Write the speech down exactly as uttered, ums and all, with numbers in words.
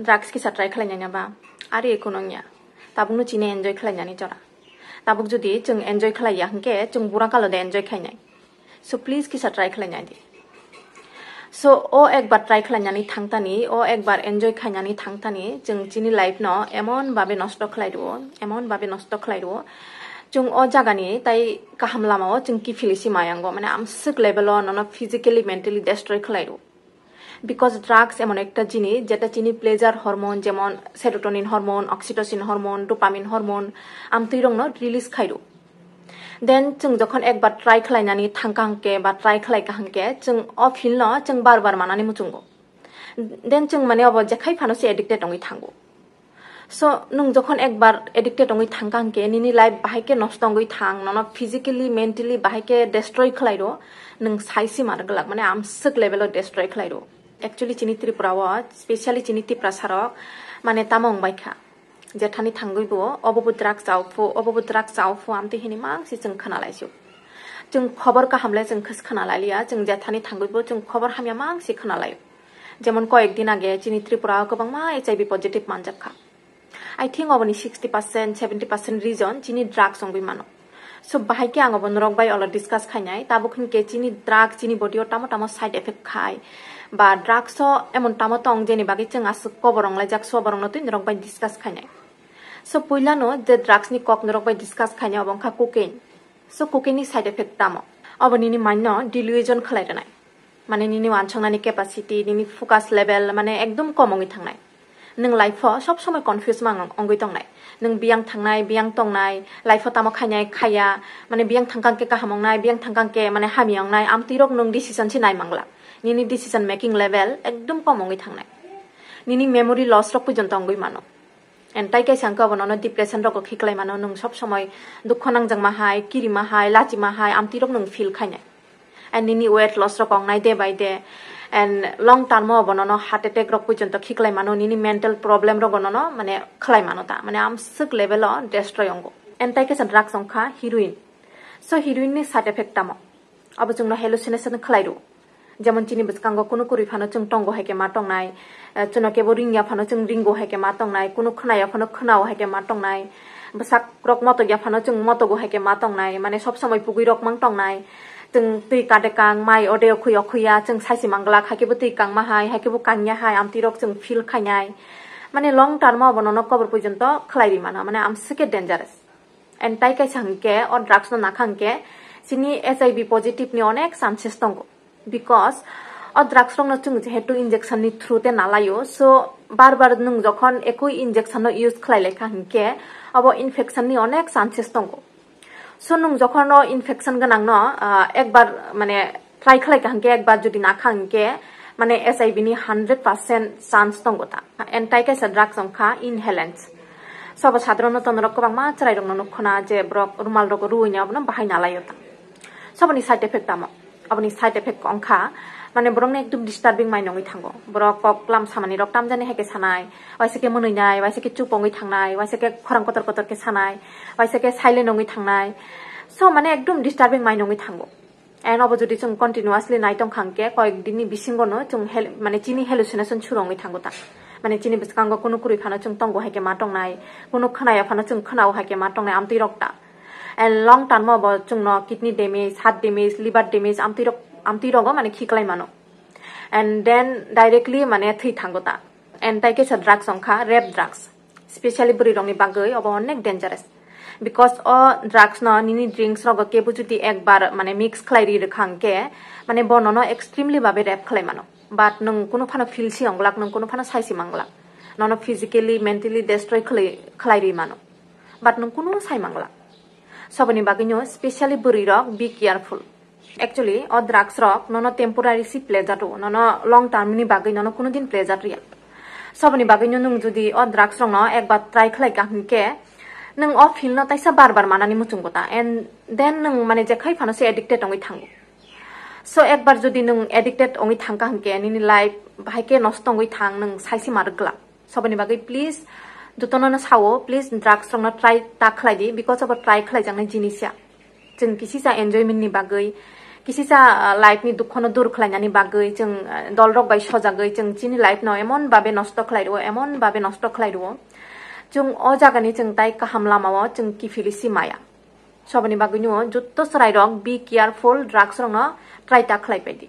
Drugs kisa try khlainai ba? Ari eko nongya. Tabukno chini enjoy khlainani jora. Tabuk jodi chwng enjoy khlaiya hwnkhe chwng bura kalo de enjoy khlainai. So please kisa try khlainai di. So o ekbar try khlainani thangtani, o ekbar enjoy khainani thangtani, chwng chini life no emon babe nosto khlai rwo, emon babe nosto khlai rwo. Chwng o jagani tai kaham lama o chwng kiphilwi si mayango, mane amswk level o nono physically, mentally destroy khlai rwo. Because drugs emon ekta jinis jeta chini pleasure hormone, jemon serotonin hormone, oxytocin hormone, dopamine hormone, amtwi rokno release khairo. Then chwng jokhon ekbar try khlainani thangka hwnkhe ba try khlaika hwnkhe, chwng o feel no chwng bar bar manani muchungo. Then chwng mane obo jekhai phano se addicted wngwi thango. So nwng jokhon ekbar addicted wngwi thangka hwnkhe nini life bahai khe nosto wngwi thang, nono physically, mentally bahai khe destroy khlai rwo, nwng sai si mar glak, mane amswk level o destroy khlai rwo. Actually chini Tripura o, specially chini Tiprasa rok, mane tamo wngbai kha. Jethani thangwi bo, obo bo drug chao phu, obo bo drug chao phu, amtwi hini mang si chwng khna lai si. Chwng khobor kaham le chwng khwsa khna lai liya, chwng jethani thangwi bo chwng khobor hamya mang si khna lai. Jemon koyek din age chini Tripura o kwbangma H I V positive manjak kha. I think oboni sixty percent, seventy percent reason chini drugs wngwi mano. So bahai khe ang obo norok bai olo discuss khainai, tabuk hwnkhe chini drug chini body o tamo tamo side effect khai, ba drugs o emon tamo tong jeni bagwi chwng aswk kobor wnglaijak, so borokno twi norok bai discuss khainai. So puilano je drugs ni kok norok bai discuss khainai obo wngkha cocaine. So cocaine ni side effect tamo? Obo nini mind no delusion khlai rwnai. Mane nini wansuknani capacity, nini focus level mane ekdom kom wngwi thangnai. Nwng life o sob somoi confuse mang wngwi tongnai. Nwng biyang thangnai, biyang tongnai, life o tamo khainai, khaiya, mane biyang thangkang khe kaham wngnai, biyang thangkang khe mane hamya wngnai, amtwi rok nwng decision se nai mangla. Nini decision making level ekdom kom wngwi thangnai. Nini memory loss rok porjonto wngwi mano. And tai kaisa hwnkhe obo nono depression rogo khiklai mano, nwng sob somoi dukho nangjak ma hai, kiri ma hai, lachi ma hai, amtwi rok nwng feel khainai. And nini weight loss rok wngnai day by day. And long term o obo nono heart attack rok porjonto khiklai mano, nini mental problem rogo nono mane khlai mano ta, mane amswk level o destroy wngo. And tai kaisa drugs wngkha heroin. So heroin ni side effect tamo? Abo chwngno hallucination khlai rwo. Jemon chini bwskango kunu kwrwi phano chwng tongo hai khe ma tongnai, eh, chwngno kebo ringya phano chwng ringo hai khe ma tongnai, kunu khwnaya phano khwnao hai khe ma tongnai, bwsak rok motokya phano chwng motogo hai khe ma tongnai, mane sob somoi pugwi rok mang tongnai, chwng twi kade kang, mai ode okhwi okhwiya, chwng saisi manglak, hai khe bo twi kangma hai, hai khe bo kangya hai, amtwi rok chwng feel khainai, mane long term o obo nono kobor porjonto khlai ri mano, mane amswk khe dangerous. And tai kaisa hwnkhe o drugs no nakha hwnkhe chini H I V positive ni onek chances tongo, because o drugs rok no chwng jehetu injection ni through te nalaio, so bar bar nwng jokhon ekui injection no use khlai laikha hwnkhe obo infection ni onek chances tongo. So nwng jokhon o infection gwnang no, ah, ekbar mane try khlai ka hwnkhe, ekbar jodi nakha hwnkhe, mane H I V ni hundred percent chance tongo ta. And tai kaisa drugs wngkha inhalants. So bo sadrono tonorok kwbangma chwrairokno nukkhona je borok rumal rogo ruina abono bahai nalaio ta. So boni side effect tamo? Aboni side effect wngkha, mane borokno ekdum disturbing mai nongwi thango. Borok kok lam samani rok tamjani hai khe sanai, waisa khe mwnwi nai, waisa khe chupongwi thangnai, waisa khe khorang kotor kotor khe sanai, waisa khe silent wngwi thangnai. So mane ekdum disturbing mai nongwi thango. And obo jodi chwng continuously nai tongkha hwnkhe koyek dinni bisingono chwng hel-, mane chini hallucination suru wngwi thango ta. Mane chini bwskango kunu kwrwi phano chwng tongo hai khe ma tongnai, kunu khwnaya phano chwng khwnao hai khe ma tongnai, amtwi rok ta. And long term o bo chwngno kidney damage, heart damage, liver damage, amtwi rok, amtwi rogo mane khiklai mano. And then directly mane thwi thango ta. And tai kaisa drugs wngkha rape drugs. Specially bwrwi rokni bagwi obo onek dangerous. Because o drugs no nini drinks rogo kebo jodi ekbar mane mix khlai ri rwkha hwnkhe, mane bo nono extremely babe rape khlai mano. But nwng kunu phano feel si wnglak, nwng kunu phano sai si manglak. Nono physically, mentally destroy khlai, khlai ri mano. But nwng kunu sai manglak. Soboni bagwi no specially bwrwi rok be careful. Actually, o drugs rok nono temporary si pleasure rwo, nono long term ni bagwi nono kunu din pleasure riya. Soboni bagwi no nwng jodi o drugs rok no ekbar try khlai ka hwnkhe, nwng o feel no taisa bar bar manani muchungo ta, and then nwng mane jekhai phano se addicted wngwi thango. So ekbar jodi nwng addicted wngwi thangka hwnkhe, nini life bahai khe nosto wngwi thang, nwng sai se ma rwgwlak. Soboni bagwi please jotono no sao, please drugs rok no try ta khlai di, because obo try khlai jaknai jinis ya. Chwng kisisa enjoyment ni bagwi, Kisisa, ah, life ni dukhono dur khlainani bagwi chwng, ah, dolrok bai sojagwi chwng chini life no emon babe nosto khlai rwo, emon babe nosto khlai rwo. Chwng o jagani chwng tai kaham lamao chwng kiphilwi si maya. Soboni bagwino jotto chwrairok be careful, drugs rokno try ta khlai paidi.